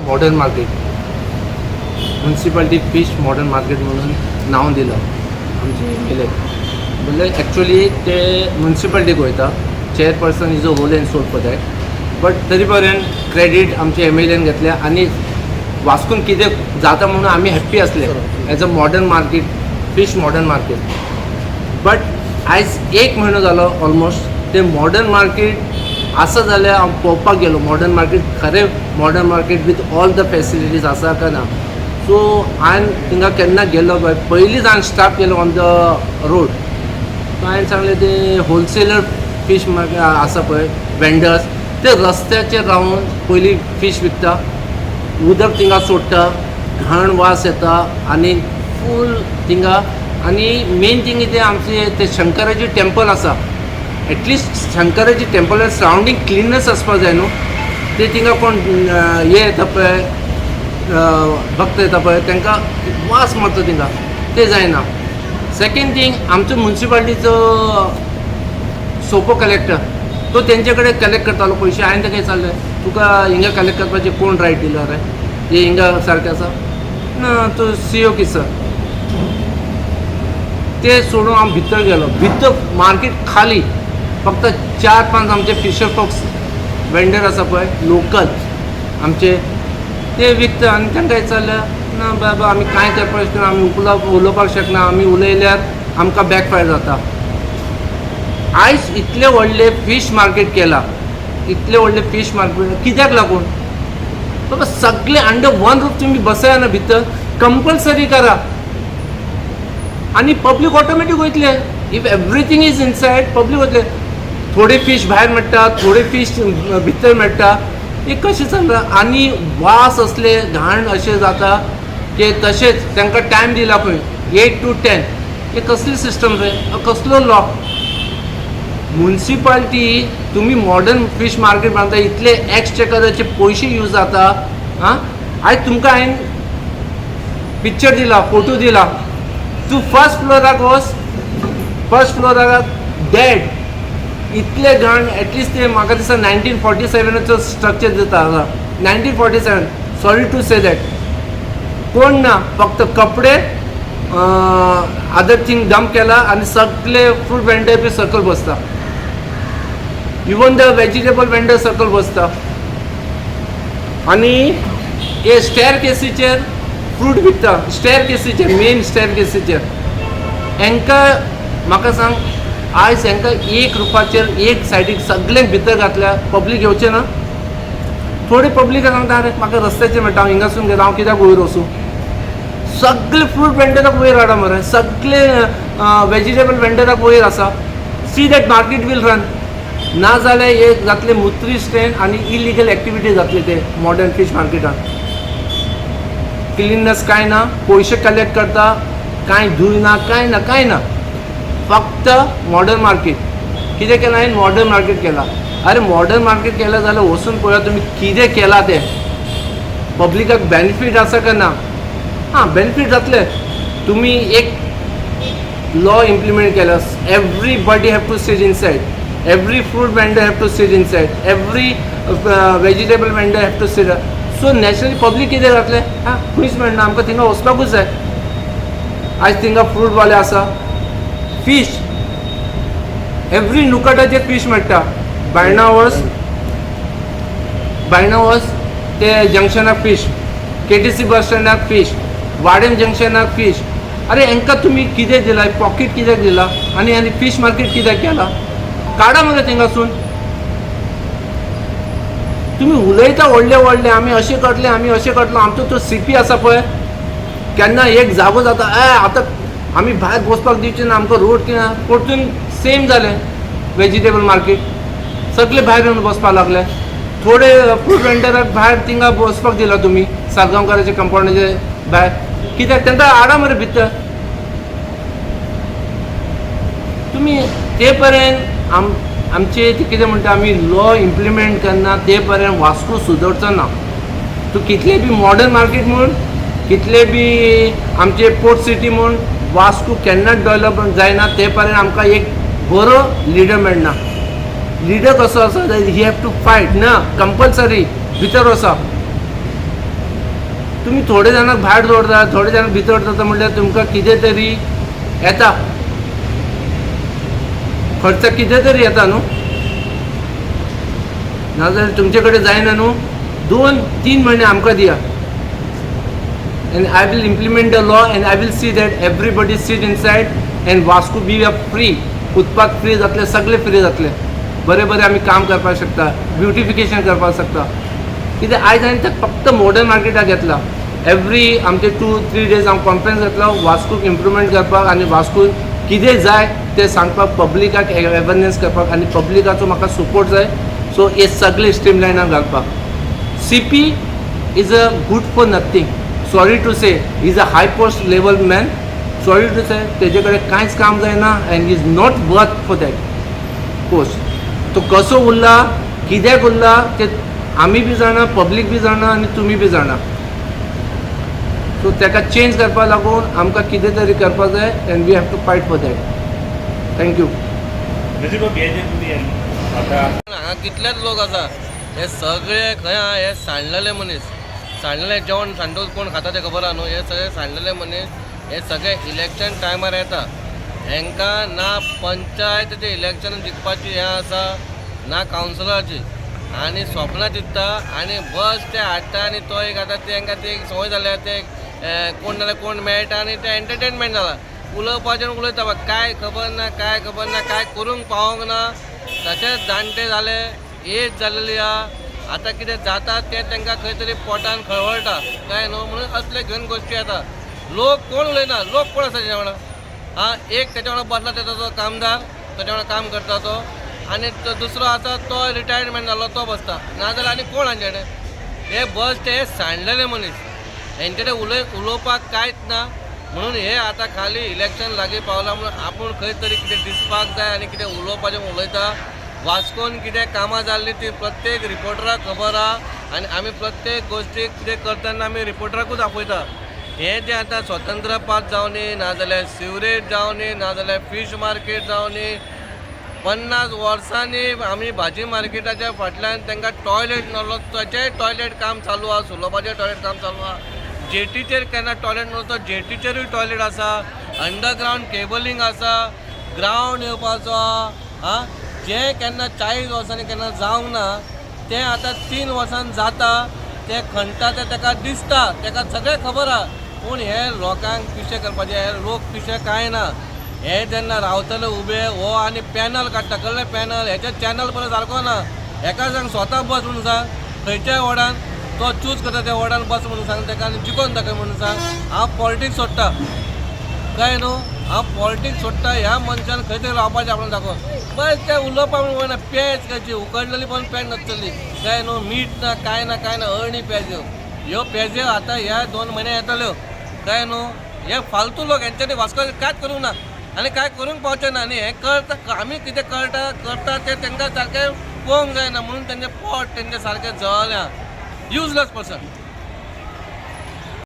Modern market, municipality fish modern market म्हणून नांव दिलां आमचे MLA. म्हणल्यार एक्चुली ते मुन्सिपालिटीक वयता. Chairperson is a whole and sole for that, but तरी पर्यंत क्रेडीट आमचे MLAन घेतले आनी वास्कोन कितें जाता म्हणून आमी हॅप्पी आसले as a modern market, fish modern market. But आयज एक म्हयनो जालो ऑलमोस्ट ते मॉडर्न मार्केट आसा जाल्यार हांव पळोवपाक गेलो मॉडर्न मार्केट खरें modern market with all the facilities आसा काय ना. सो हांवें थिंगा केन्ना गेलो पळय, पयलींच हांवें स्टाप केलो ऑन the road. सो हांवें सांगलें, ते होलसेलर फीश मार्केट आसा पळय, वेंडर्स, ते रस्त्याचेर रावन पयलीं फीश विकता, उदक थिंगा सोडटा, घाण वास येता आनी फूल थिंगा. आनी मेन थिंग कितें, आमचे ते शंकराजी टेम्पल आसा, at least Shankaraji Templar surrounding cleanness आसपा जाय न्हू. ते थिंगा कोण हे येता पळय, भक्त येता पळय, तांकां वास मारता थिंगा, ते जायना. सेकेंड थिंग, आमचो मुन्सिपालिटीचो सोपो कलेक्टर, तो तेंचे कडेन कलेक्ट करतालो पयशे. हांवें ताका विचारलें, तुका हिंगा कलेक्ट करपाचें कोण रायट दिला रे? हे हिंगा सारकें आसा ना? तो सीओ किसर. ते सोडून हांव भितर गेलो. भितर मार्केट खाली, फक्त चार पांच आमचे फिशर फोक्स वेंडर आसा पळय, लोकल आमचे, ते विकता. आनी तांकां विचारलें, ना बाबा, आमी कांय करपाक शकना, आमी उलोवपाक शकना, आमी उलयल्यार आमकां बॅकफायर जाता. आयज इतलें व्हडलें फीश मार्केट केलां, इतलें व्हडलें फीश मार्केट कित्याक लागून बाबा? सगळे अंडर वन रूफ तुमी बसया ना भितर, कंपल्सरी करा आनी पब्लीक ऑटोमॅटीक वयतले. If everything is inside, public वयतले. थोडे फीश भायर मेळटा, थोडे फीश भितर मेळटा, हे कशें चल्लां? आनी वास असले घाण अशें जाता की तशेंच तांकां टायम दिला खंय, 8 to 10. हे कसली सिस्टम रे? हो कसलो लॉ? मुन्सिपाल्टी, तुमी मॉडर्न फिश मार्केट बांदता, इतले एक्सचेकराचे पयशे यूज जाता. आं, आयज तुमकां हांवें पिक्चर दिला, फोटो दिला. तूं फर्स्ट फ्लोराक वच, फर्स्ट फ्लोराक डेड, इतले घाण. एटलिस्ट ते म्हाका दिसता 1947चो स्ट्रक्चर दिता हांगा, 1947. Sorry to say that. कोण ना, फक्त कपडे, अदर थिंग डंप केला आनी सगळे फ्रूट वेंडर बी सकयल बसता, इवन the vegetable vendor सकयल बसता आनी हे स्टेअर केसीचेर फ्रूट विकता, स्टेअर केसीचेर, मेन स्टेअर केसीचेर. हांकां म्हाका सांग, आयज हांकां एक रुपाचेर एक सायडीक सगळ्यांक भितर घातल्या, पब्लीक येवचें ना? थोडे पब्लीक सांगता, अरे, म्हाका रस्त्याचेर मेळटा, हांव हिंगासून घेता, हांव कित्याक वयर वचूं? सगळे फ्रूट वेंडराक वयर हाडा मरे, सगळे वेजिटेबल वेंडराक वयर आसा. See that market will run. ना जाल्यार हे जातले मुत्री स्टँड आनी इलिगल एक्टिविटी जातले ते मॉडर्न फीश मार्केटान. क्लिननेस कांय ना, पयशे कलेक्ट करता, कांय धुय ना, कांय ना, कांय ना. फक्त मॉडर्न मार्केट कितें केलां हांवें? मॉडर्न मार्केट केलां. अरे, मॉडर्न मार्केट केलां जाल्यार वचून पळया तुमी कितें केलां तें, पब्लिकाक बेनिफीट आसा काय ना. हां, बेनिफीट जातले. तुमी एक लॉ इम्प्लिमेंट केला, everybody have to sit inside, every fruit vendor have to sit inside, every vegetable vendor have to sit. So naturally public कितें जातलें? आं, खंयच मेळना, आमकां थिंगा वचपाकूच जाय. आयज थिंगा फ्रूटवाले आसा, फीश एवरी नुकटाचेर फीश मेळटा. बायणा वच, बायणा वच, ते जंक्शनाक फीश, केटीसी बस स्टँडाक फीश, वाडेम जंक्शनाक फीश. अरे, हांकां तुमी कितें दिलां? पॉकेट कित्याक दिला आनी आनी फीश मार्केट कित्याक केला? काडा मरे थिंगासून. तुमी उलयता व्हडले व्हडले, आमी अशें करतले, आमी अशें करतलो. आमचो तो सीपी आसा पळय, केन्ना एक जागो जाता, ए, आतां आमी भायर बसपाक दिवचे ना, आमकां रोड कितें. परतून सेम जालें, वेजिटेबल मार्केट सगळे भायर येवन बसपाक लागले. थोडे फ्रूट वेंडराक भायर थिंगा बसपाक दिला तुमी, साळगांवकाराच्या कंपाउंडाचे भायर. कित्याक? तांकां हाडा मरे भितर तुमी. ते पर्यंत आमचे ते कितें म्हणटा, आमी लॉ इम्प्लिमेंट करना ते पर्यंत वास्को सुदरचो ना. तूं कितले बी मॉडर्न मार्केट म्हूण, कितले बी आमचे पोर्ट सिटी म्हूण, वास्को केन्नाच डेवलप जायना ते पर्यंत आमकां एक बरो लिडर मेळना. लिडर कसो आसा, he have to fight ना, कंपल्सरी भितर वचप. तुमी थोडे जाणांक भायर दवरता, थोडे जाणांक भितर दवरता, म्हणल्यार तुमकां कितें तरी येता, खर्च कितें तरी येता न्हू. नाजाल्यार तुमचे कडेन जायना न्हू. 2-3 म्हयने आमकां दिया and I will implement the law and I will see that everybody sit inside and Vasco be a free. Footpath free जातले, सगळे फ्री जातले. बरें बरें आमी काम करपाक शकता, ब्युटिफिकेशन करपाक शकता. कित्याक आयज हांवें ते फक्त मॉडर्न मार्केटाक घेतला. एवरी आमचे 2-3 डेज हांव कॉन्फरन्स घेतलो वास्कोक इम्प्रुवमेंट करपाक आनी वास्कोन कितें जाय तें सांगपाक, पब्लिकाक अवेरनेस करपाक आनी पब्लिकाचो म्हाका सपोर्ट जाय. सो हे सगळे स्ट्रीम लायनाक घालपाक. CP is a good for nothing, sorry to say. Is a high post level man, sorry to say. तेजे कडेन कांयच काम जायना and is not worth for that post. तो कसो उरला, कित्याक उरला, ते आमी बी जाणा, पब्लीक बी जाणा आनी तुमी बी जाणा. सो ताका चेंज करपा लागून आमकां कितें तरी करपाक जाय and we have to fight for that. Thank you. नजीर बाब, हे जे तुमी आतां हांगा कितलेच लोक आसा, हे सगळे खंय आहा, हे सांडलेले मनीस. सांडलेले जेवण सांडून कोण खाता तें खबर आहा न्हू. हे सगळे सांडलेले मनीस, हे सगळे इलेक्शन टायमार येता. हेंकां ना पंचायतीचे इलेक्शन जिखपाची हें आसा, ना कावन्सिलराची आनी स्वप्नां चिंत्ता आनी बस ते हाडटा. आनी तो एक आतां तेंकां ती एक संवय जाल्या, ते कोण जाल्यार कोण मेळटा आनी ते एंटरटेनमेंट जाला. उलोवपाचें उलयता, काय खबर ना, काय खबर ना, काय करूंक पावोंक ना. तशेंच जाणटे जाले, एज जालेली आहा. आतां कितें जाता तें तांकां खंय तरी पोटान खळवळटा काय न्हू, म्हणून असले घेवन गोश्टी येता. लोक कोण उलयना. लोक कोण आसा तेच्या वांगडा? हा एक तेच्या वांगडा बसला तेजो तो कामदार, तेच्या वांगडा काम करता तो, आनी तो दुसरो आसा तो रिटायरमेंट जालो तो बसता. नाजाल्यार आनी कोण हांचे कडेन? हे बस ते सांडलेले मनीस, हेंचे कडेन उलोवपाक कांयच ना. म्हणून हे आतां खाली इलेक्शन लागीं पावलां म्हणून आपूण खंय तरी कितें दिसपाक जाय आनी कितें उलोवपाचें म्हूण उलयता. वास्कोन कितें कामां जाल्लीं ती प्रत्येक रिपोर्टराक खबर आहा आनी आमी प्रत्येक गोश्टीक कितें करतना आमी रिपोर्टराकूच आपयता. हें जें आतां स्वतंत्र पार्क जावनी, नाजाल्यार सिवरेज जावनी, नाजाल्यार फीश मार्केट जावनी, 50 वर्सांनी आमी भाजी मार्केटाच्या फाटल्यान तांकां टॉयलेट नासलो, ताचेंय टॉयलेट काम चालू आहा. सुलभाचें टॉयलेट काम चालू आहा. जेटीचेर केन्ना टॉयलेट नसलो, तो जेटीचेरूय टॉयलेट आसा. अंडरग्रावंड केबलिंग आसा, ग्रावंड येवपाचो आहा. आं, जें केन्ना 40 वर्सांनी केन्ना जावंक ना तें आतां 3 वर्सान जाता. ते खणटा तें ताका दिसता, ताका सगळें खबर आहा. पूण हे लोकांक पिशे करपाचे. हे लोक पिशे कांय ना. हे जेन्ना रावतले उबे हो आनी पॅनल काडटा, कळ्ळें? पॅनल हेचे चॅनल परत सारको ना. हेका सांग स्वता बस म्हणून सांग. खंयच्याय वॉर्डान तो चूज करता त्या वॉर्डान बस म्हणून सांग ताका आनी जिकोन दाखय म्हणून सांग. हांव पॉलिटिक्स सोडटा, कळ्ळें न्हू? हांव पॉलिटिक्स सोडटा. ह्या मनशान खंय तरी रावपाचें आपणाक दाखोवन. बस ते उलोवपा म्हणून वयना. पेज खंयची उकडलेली पण पेज नासतली, कळ्ळें न्हू? मीठ ना, कांय ना, कांय ना. अळणी पेज्यो ह्यो पेज्यो आतां ह्या 2 म्हयने येतल्यो, कळ्ळें न्हू? हे फालतू लोक, हेंच्यांनी वास्को कांयच करूंक ना आनी कांय करूंक पावचे ना. आनी हें करता, आमी कितें कळटा करता तें तांकां सारकें पळोवंक जायना, म्हणून तेंचें पोट तेंचें सारकें जळ्ळें. Useless person.